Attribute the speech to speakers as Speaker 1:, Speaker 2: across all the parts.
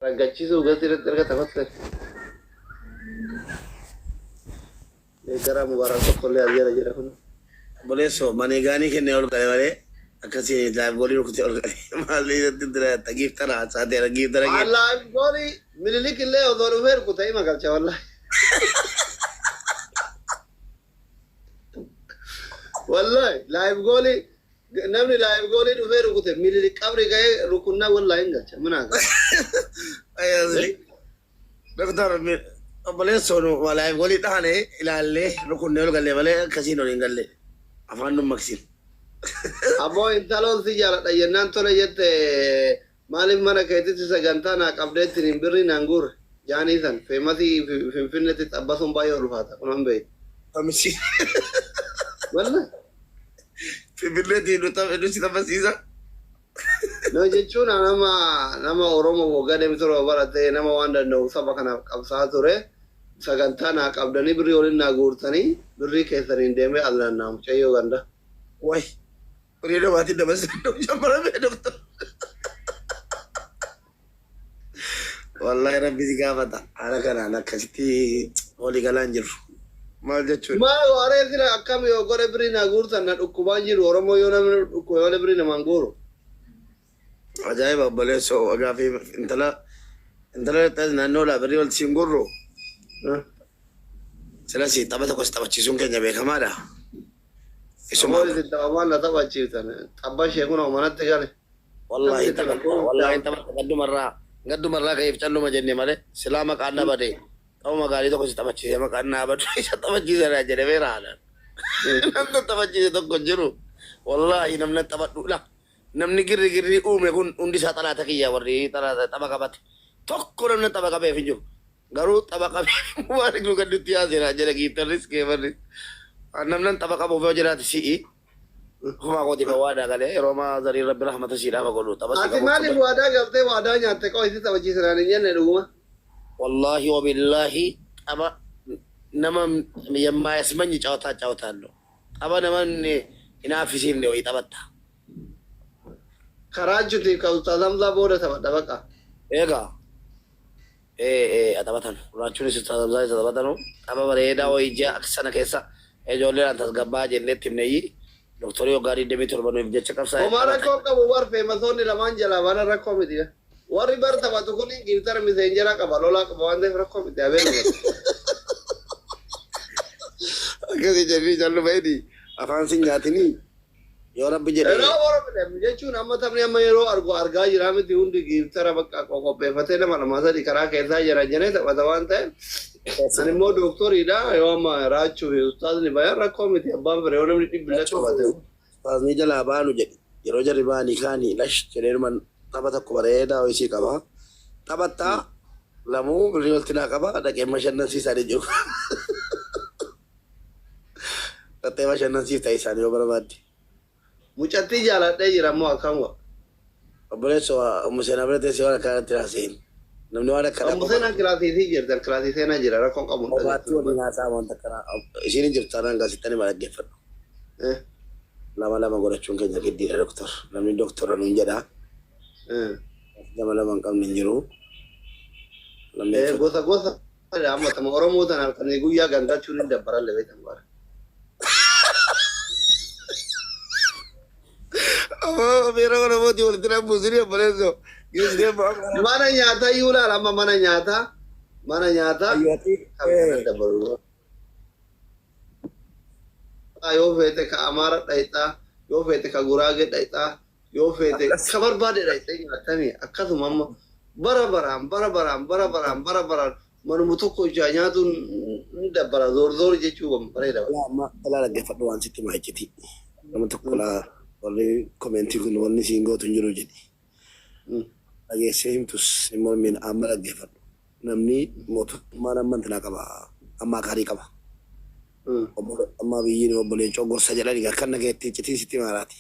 Speaker 1: Raggachiisuu gatii irratti erga taphatte. Deeggaraa Mubaarak tokko illee as jala jira kun.
Speaker 2: Obboleessoo maneegaanii kennee ol gale malee akkasiin live goolii rukutee ol gale maal irratti dira giiftara saateera giiftara kee.
Speaker 1: Live goolii Minilik illee osoo dhufee rukutee ima galcha wallahi. Wallahi live goolii namni live goolii dhufee rukute Minilik qabri ga'ee rukunnaa wallahi hin galcha minaa gala.
Speaker 2: Doktar obboleessoo nu live goolii dhahane ilaallee rukunnee ol galle malee akkasiin ol hin galle afaan nu maqsin.
Speaker 1: Abboo intaloon si jaaladha jennaan tole jette maaliif mana keetitti sagantaa naa qabdeettiin hin birrii naan guurre jaanii san feemasii Finfinneetti xabbasuun baay'ee ulfaata kunan beeku.
Speaker 2: Kamisi.
Speaker 1: Wallahi.
Speaker 2: Finfinneetti nu si taphasiisa.
Speaker 1: No jechuun nama Oromoo waggaa deemtu torba barate nama waan danda'u saba kanaaf qabsaa ture sagantaa naa qabdanii birrii waliin naa guurtanii birrii keessaniin deemee as naanna'aa mucayyoo ganda.
Speaker 2: Way. Horii namaatiin nama sirnuu jammarame doktor. Wallahi rabbi si gaafata. Haala kanaan akkasitti walii galaan jirru. Maal jechuudha?
Speaker 1: Maal waaree sila akkam yoo godhe birrii naa guurtan na dhukkubaan jiru Oromoo yoo namni dhukkube malee birrii namaan guuru.
Speaker 2: Ajaa'iba obboleessoo gaafii intala intala naannoodhaa birrii wal siin gurru. Sila si tapha tokko si taphachiisuun keenya beekamaadha. Isuma
Speaker 1: Ammoo isin taphamaan na taphachiiftan xabba ishee kun manatti gale.
Speaker 2: Wallahi taphatta wallahi taphatta gaddumarraa gaddumarraa ka'eef calluma jenne malee silaa maqaan na bade taphuma gaarii tokko si taphachiise maqaan naa badu isa taphachiise naa jedhamee raadhaan. Namni taphachiise tokko hin jiru. Wallahi namni taphadhu la namni girri girri uume kun hundi isaa xalaata kiyya warri tapha qabate tokko namni tapha qabeef hin jiru. Garuu tapha qabee Mubaarik nu gaddutti yaaseera jedha giiftarris keefarris. Namni tapha qabuuf yoo jiraate si'i. Kumaa kooti kan waadaa galee yeroo maa zariin rabbi rahmata siidhaaf haa godhu tapha si
Speaker 1: Ati
Speaker 2: qabuuf
Speaker 1: maaliif waadaa galtee waadaa nyaatte qofa isi taphachiisanaan hin jenne dhuguma.
Speaker 2: Wallahi wabillahi tapha nama የማያስመኝ ጨዋታ እጫወታለሁ። Tapha nama hin haaffisiifne wayii taphatta.
Speaker 1: Karaa jutiif kan Ustaaz Hamzaa booda taphadha baqa.
Speaker 2: Eegaa ee taphatan raachuunis Ustaaz Hamzaa isa taphatanu tapha bareedaa wayii ji'a sana keessa ijoolleedhaan tasgabbaa jenneetti himneeyyi doktorii waggaa 27 nuuf jecha qabsaa'e
Speaker 1: Homaa
Speaker 2: taphata.
Speaker 1: rakkoo qabu bar feemasoonni lamaan jalaa baana rakkoo miti. Warri bar taphatu kun giiftara miseenjera qaba lolaa qaba waan ta'eef rakkoo miti abee nama.
Speaker 2: Akkasii jennii calluma hidhi afaan sin nyaatinii yoo rabbi jedhe.
Speaker 1: Yeroo Oromoo jechuun amma taphni amma yeroo argu argaa jira miti hundi giiftara bakka qopheeffatee nama lama sadi karaa keessaa jira jedhee taphata waan ta'eef. Ani immoo dooktoriidha yoo amma raachuu fi ustaazni bayan rakkoo miti abbaan fire yoo namni dhibbi illee qabate.
Speaker 2: Ustaazni jalaa baanu jedhi yeroo jarri baanii kaanii lash jedhee tapha tokko bareedaa ho'isii qaba. Taphattaa lamuu birrii walitti naa qaba dhaqee bashannansiisaa jiru. Dhaqee bashannansiif ta'e isaanii yoo barbaadde.
Speaker 1: Mucattii jaaladhee jira immoo akkam godha.
Speaker 2: Obboleessoo Ummu Seenaa bira teessee waan akkanatti haasa'in. Namni waan akkanaa
Speaker 1: Ummu Seenaan kilaasiisii jirti kilaasii seenaa jira rakkoon qabu hin
Speaker 2: Qofaatti waliin haasa'a wanta akkanaa. Isiin hin jirtu taanaan gaazexaan hima dhaggeeffadhu. Lama lama godhachuun keenya giddiidha doktor. Namni doktora nuun jedha. Lama lama hin qabne hin jiru. Lammeeffatu.
Speaker 1: Gosa gosa amma tama Oromoo tana halkanii guyyaa gangachuun hin dabbaralle beektan bara.
Speaker 2: Beera Oromooti walitti dhabbuusini obboleessoo. Geessitee
Speaker 1: Mana nyaataa iyyuu laala amma mana nyaataa mana nyaataa kan kana dabbaru. Yoo feete ka Amaara dhayxaa yoo feete ka Guraagee dhayxaa yoo feete ka barbaade dhayxee nyaatamii akkasuma amma bara baraan bara baraan bara baraan bara baraan manuma tokko ijaa nyaatuun ni dabbara zoor zoor jechuu bareeda.
Speaker 2: Amma ilaa dhaggeeffadhu waan sitti himaa iccitii. Nama tokko laa warri komentii kun wanni siin gootu hin jiru jedhi. Dhageessee himtus hin mormiin amma dhaggeeffadhu. Namni mootummaan amma intinaa qaba. Amma akaarii qaba. Amma biyyiin obbo Leencoo gorsa jedhani akka nageetti iccitii sitti himaaraati.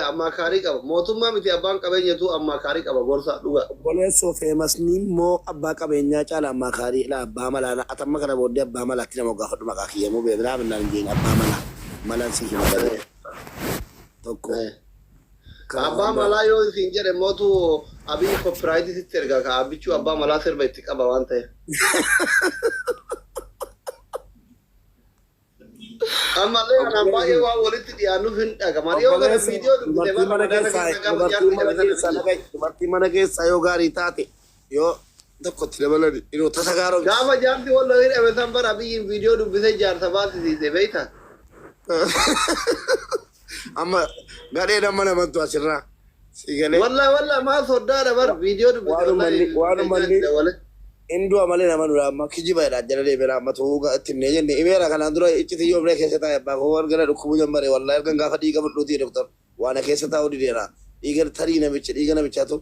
Speaker 1: Amma akaarii qaba. Mootummaa miti abbaan qabeenyatu amma akaarii qaba gorsa dhuga.
Speaker 2: Obboleessoo feemasni immoo abbaa qabeenyaa caala amma akaarii ilaa abbaa malaa atamma kana booddee abbaa malaatti nama gaafadhu maqaa kiyya immoo beeknaa minnaan hin jeen abbaa malaa malaan si hima garuu tokko.
Speaker 1: Abbaa malaa yoo isin jedhe mootu Abiy copyright sitti erga ka Abbichuu abbaa malaa sirba itti qaba waan ta'eef. Ammallee anaan baay'ee waan walitti dhiyaannuuf hin dhagama. Dhiyoo kana
Speaker 2: Obboleessa,
Speaker 1: viidiyoo dubbise
Speaker 2: dubartii
Speaker 1: bara
Speaker 2: mana
Speaker 1: magaalaa
Speaker 2: keessaa
Speaker 1: keessa gaafa
Speaker 2: dubartii
Speaker 1: jaarsi
Speaker 2: mana
Speaker 1: qabe sana
Speaker 2: keessaa
Speaker 1: biyya.
Speaker 2: dhaga'i. Dubartii mana keessaa yoo gaarii taate yoo tokkotti dabalani yeroo tasa gaaromti.
Speaker 1: Gaafa jaarsi walla hidhame san bara Abiyyiin viidiyoo dubbisee jaarsa baasisiise beektaa?
Speaker 2: Amma gadheen amma namantu asirraa si galee.
Speaker 1: Wallah wallah maa soddaadha bar viidiyoo dubbise
Speaker 2: Waan
Speaker 1: wallahi
Speaker 2: uummanni waan uummanni
Speaker 1: dawale.
Speaker 2: hin du'a malee nama dura amma kijiba jedha jala deemeera amma tuuga itti himnee jenne himeera kanaan dura icciti yoo biree keessa taa'e abbaa koo wargana dhukkubuu jambare wallahi ergan gaafa dhiiga fudhuutii doktor waan keessa taa'u dideera dhiiga tarii namicha dhiiga namichaatu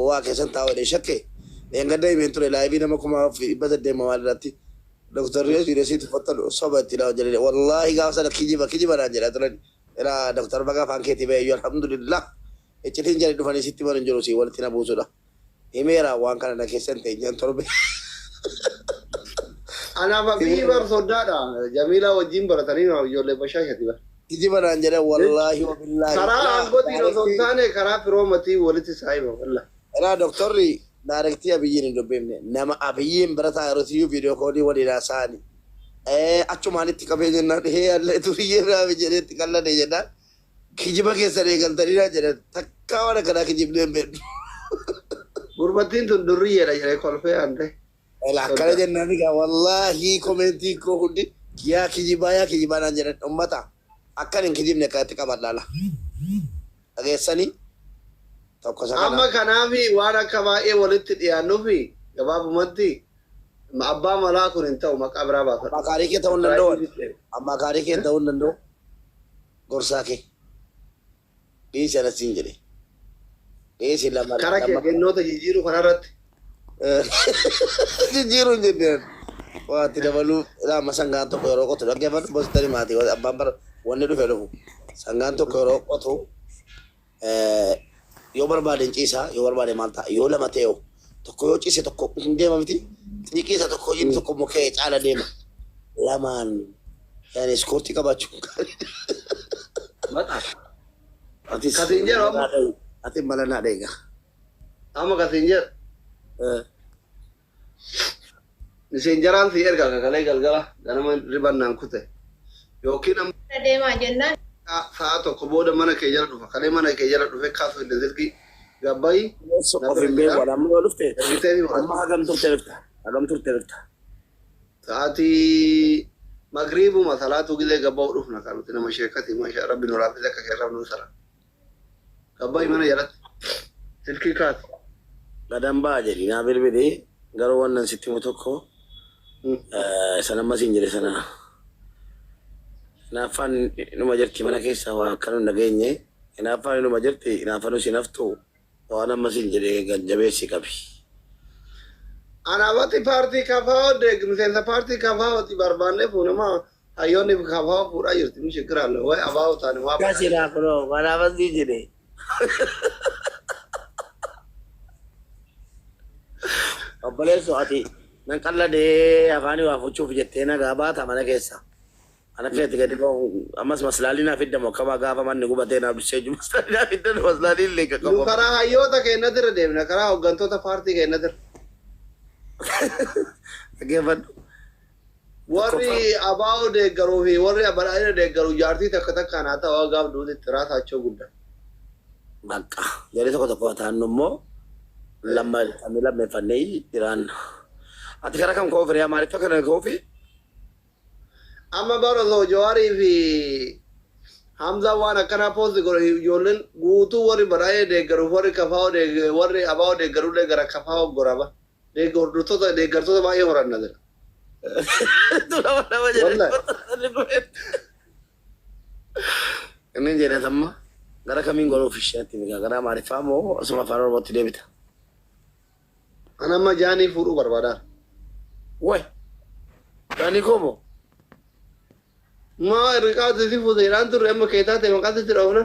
Speaker 2: waa keessan taa'u jedhee shakke dheengadda himeen ture laayivii nama 1800 maal irratti doktorri siiresiitti tuffattalu soba itti ilaalu jedhee wallahi gaafa sana kijiba kijiba naan jedhaa turan ilaa doktor baga afaan keetii ba'e iyyuu alhamdulillah iccitiin jedhe dhufanii sitti himan hin jiru si walitti na buusudha. Himeera waan kana na keessan teenyaan torbe.
Speaker 1: Anaaf Abiyyi bar soddaadha. Jamiilaa wajjin baratanii ijoollee bashaashati bar.
Speaker 2: Kijiba naan jedhe wallaahi wabillaahi.
Speaker 1: Karaa aangootiin osoo hin taane karaa firoomatiin walitti saahiba wallah.
Speaker 2: Ilaa doktorri daarektii Abiyyiin hin dubbifne nama Abiyyiin bira taa'e yeroo viidiyoo koolii waliin haasa'ani. Achumaan itti qabee jennaan hee allee turiyyee biraa jedhee itti qallade jennaan kijiba keessan eegaltanii naan jedhan takkaa waan akkanaa kijibnee hin beeknu.
Speaker 1: Gurbattiin tun durriyyeedha jedhee kolfee aante.
Speaker 2: Ilaa akkana jennaan egaa wallaahi komentiin koo hundi yaa kijibaa yaa kijibaa naan jedhan ummata akkan hin kijibne akkanatti qaban laala. Dhageessanii tokko isa kana.
Speaker 1: Amma kanaafi waan akka baay'ee walitti dhiyaannuufi gabaabumatti abbaa malaa kun hin ta'u maqaa biraa baafadha.
Speaker 2: Amma kaarii kee ta'uu hin danda'u. Amma kaarii kee ta'uu hin danda'u. Gorsaa kee. Dhiisi anas siin jedhe. Dhiisi lama.
Speaker 1: Kara kee kennoota jijjiiruu kanarratti.
Speaker 2: Jijjiiruu hin jenneen. Waa itti dabaluu amma sangaan tokko yeroo qotu dhaggeeffadhu bositani maatii abbaan bara wanni dhufe dhufu. Sangaan tokko yeroo qotu yoo barbaade hin ciisaa yoo barbaade maal ta'a yoo lama ta'e tokko yoo ciise tokko hin deema miti xiiqiisa tokko inni tokko immoo ka'ee caala deema. Lamaan yaani iskoortii qabaachuun gaariidha.
Speaker 1: Maqaa.
Speaker 2: Atis
Speaker 1: Katiin jedhu amma.
Speaker 2: Ati mala naa dheega.
Speaker 1: Amma katiin jedhu. Miseenjaraan si erga kakalee galgala ganama ribannaan kute. Yookiin amma
Speaker 3: deemaa jennaan
Speaker 1: sa'a tokko booda mana kee jala dhufa. Kalee mana kee jala dhufe kaasuu hin silkii gabbayi.
Speaker 2: Of hin beeku amma yoo dhufte
Speaker 1: Ergitee fi
Speaker 2: amma hagam turte dhufta hagam turte dhufta.
Speaker 1: Sa'aatii magriibuma salaatu gilee gabba'u dhufna kan nuti nama sheekati maashaa rabbi nu raafise akka kee rabnu sala. Gabbayi mana jalatti. Silkii kaasi.
Speaker 2: Gadan ba'a jedhi naa bilbili garuu wannan sitti himu tokko sana ammas hin jedhe sana hinaaffaan inuma jirti mana keessa waa akka nu dhageenye hinaaffaan inuma jirti hinaaffaan si naftu waan ammas hin jedhe gad jabeessi qabi.
Speaker 1: Anaafatti paartii KFO miseensa paartii KFOti barbaanne fuunama hayyoonni KFO fuudhaa jirti mi shikiraalle wayi abaa'u taane waa
Speaker 2: Kasinaa kunoo manaafas ni jedhe. Obboleessoo ati nan qalladee afaanii waa fuchuuf jettee nagaa baata mana keessa. Ana keetti gadi ba'u ammas maslaalii naa fiddamu akkamaa gaafa manni gubatee naa dursee jiru maslaalii naa fiddan maslaalii illee
Speaker 1: Nu
Speaker 2: qaqqabu.
Speaker 1: karaa hayyoota keenyatirra deemna karaa hooggantoota paartii keenyatirra.
Speaker 2: Dhaggeeffadhu.
Speaker 1: Warri abaa'u deeggaruu fi warri badhaadhina deeggaru jaartii takka takkaan haa ta'u gaaf duuti raasaachoo guddaa.
Speaker 2: Bakka jarri tokko tokko taannu immoo lamma kan lammeeffannee jiraanna. Ati karaa kam ka'uuf hiriyaa maaliif akka kana ka'uufi?
Speaker 1: Amma bara osoo Jawaarii fi Hamzaan waan akkanaa poosti godhan ijoolleen guutuu warri badhaadhina deeggaruuf warri kafaa'oo warri abaa'oo deeggarullee gara kafaa'oo goraba. Hordoftoota deeggartoota baay'ee horanna jira.
Speaker 2: Lama lama jedhe.
Speaker 1: Wallahi.
Speaker 2: Inni jedhe amma gara kamiin godhuuf isheetti migaa gara Amaariffaa moo osuma afaan Oromootti deebita?
Speaker 1: Ani amma jaanii fuudhuu barbaadaa.
Speaker 2: Way! Jaanii koo moo?
Speaker 1: Maa riqaatu si fuute jedhaan turre amma keetaa ta'e maqaa sitti dhoofna.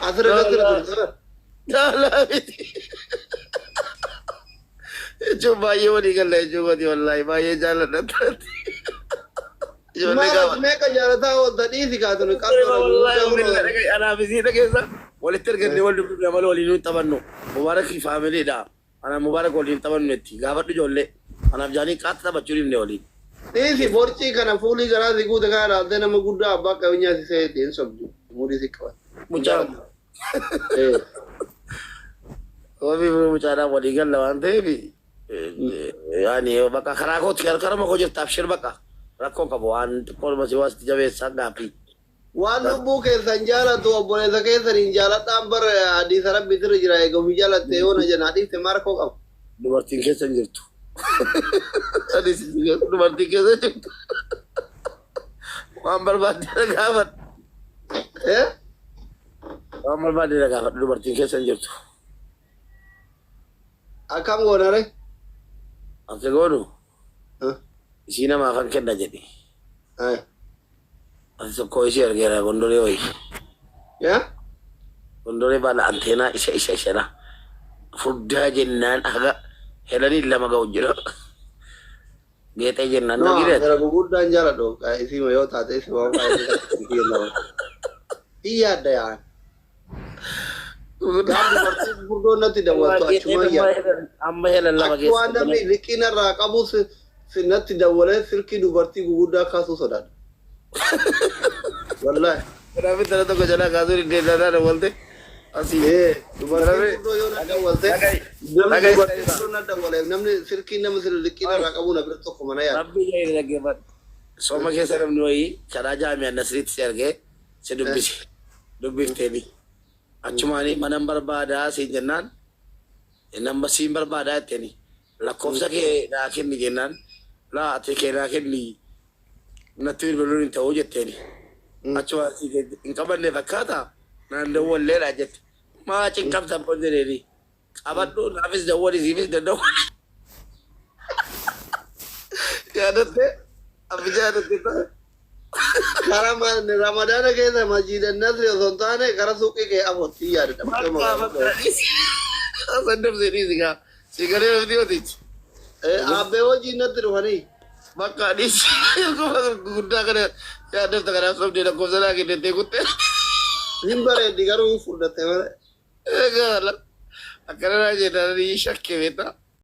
Speaker 1: Asirra irratti turte.
Speaker 2: Laalaa miti. Jechuun baay'ee walii galla jechuun kooti wallaahi baay'ee jaalladha taate. Ijoollee
Speaker 1: Maal
Speaker 2: gaafa.
Speaker 1: meeqa jaalataa oolta dhiisi kaatun
Speaker 2: Wallaahi anaaf isii dhageessa. Walitti arganne wal dubbifna malee waliin hin taphannu. Mubaarak faamiliidha. Anaaf Mubaarak waliin taphannu itti. Gaafadhu ijoollee. Anaaf jaanii qaata taphachuu dhibne waliin.
Speaker 1: Dhiisi borcii kana fuulii garaa si guute kana ilaaltee nama guddaa abbaa qabeenyaa si seete hin sobdu. Muudii si qaban.
Speaker 2: Mucaa. Wabii mucaadhaan walii galla waan ta'eef yaani bakka karaa kootti karama koo jirta abshir bakka rakkoon qabu waan xiqqoodhuma si waasti jabeessaa gaaffii.
Speaker 1: Waan lubbuu keessan jaalatu obboleessa keessan hin jaaladhaan bar hadiisa rabbi sirri jira eega ofii jaalatte yoo na janaa dhiifte maal rakkoo qaba.
Speaker 2: Dubartiin keessa hin jirtu. Anis dubartiin keessa hin jirtu. Waan barbaadde na gaafadhu.
Speaker 1: Eh?
Speaker 2: Waan barbaadde na gaafadhu dubartiin keessa hin jirtu.
Speaker 1: Akkam goonare?
Speaker 2: Akka goonu isii namaaf kan kenna jedhi. Ati tokko isii argeera gondolee wayii.
Speaker 1: Yaa?
Speaker 2: Gondolee baala anteenaa isa isa isadha. Furdaa jennaan haga helanii lama ga'u jira. Geexee jennaan
Speaker 1: No,
Speaker 2: na
Speaker 1: gara gurguddaan jaaladhu. Isii yoo taate isii waan baay'ee lama. Hin yaadda yaan. Gaaf dubartii gurguddoon natti dawwaltu achumaan yaadda.
Speaker 2: Amma helan lama
Speaker 1: Akka waan namni liqii narraa qabu natti dawwalee silkii dubartii gurguddaa kaasuu sodaadha. Wallaahi.
Speaker 2: Kanaaf intala tokko jalaa kaasuun hin deemnaa dawwalte. Asii.
Speaker 1: Dubartii gurguddoo yoo na dawwalte namni dubartii gurguddoo na dawwaleef namni silkii nama liqii narraa qabu na bira tokko mana yaada.
Speaker 2: Rabbi gahee dhaggeeffadhu. Sooma keessa namni wayii karaa jaami'a Nasriitti si argee si dubbise. Dubbifteeni. Achumaanii manan barbaadaa siin jennaan namba siin barbaadaa jetteeni. Lakkoofsa kee naa kenni jennaan laa ati kee naa kenni natti bilbiluun hin ta'uu jetteeni. Achumaan sii hin qabanne fakkaata naan dawwalleedha jette. Maa cinqamta abbaan jedheeni. Qabadhu naafis dawwali siifis daddawwali. Yaadatte abbicha yaadatte ta'a.
Speaker 1: Kara Ramadaana keessa masjiida Nasri osoo hin taane kara suuqii kee afootti yaadadha.
Speaker 2: Bakka bakka dhiisi. Asan dabsee dhiisi gaa. Si galee dhufti yotichi.
Speaker 1: Aabbee wajjin natti dhufanii.
Speaker 2: Bakka dhiisi. Guddaa kana yaadafta kanaaf sobdee lakkoofsa naa kennettee kutte.
Speaker 1: Hin bareeddi garuu hin furdatte malee.
Speaker 2: Egaa akkana naa jennaan ni shakke beektaa.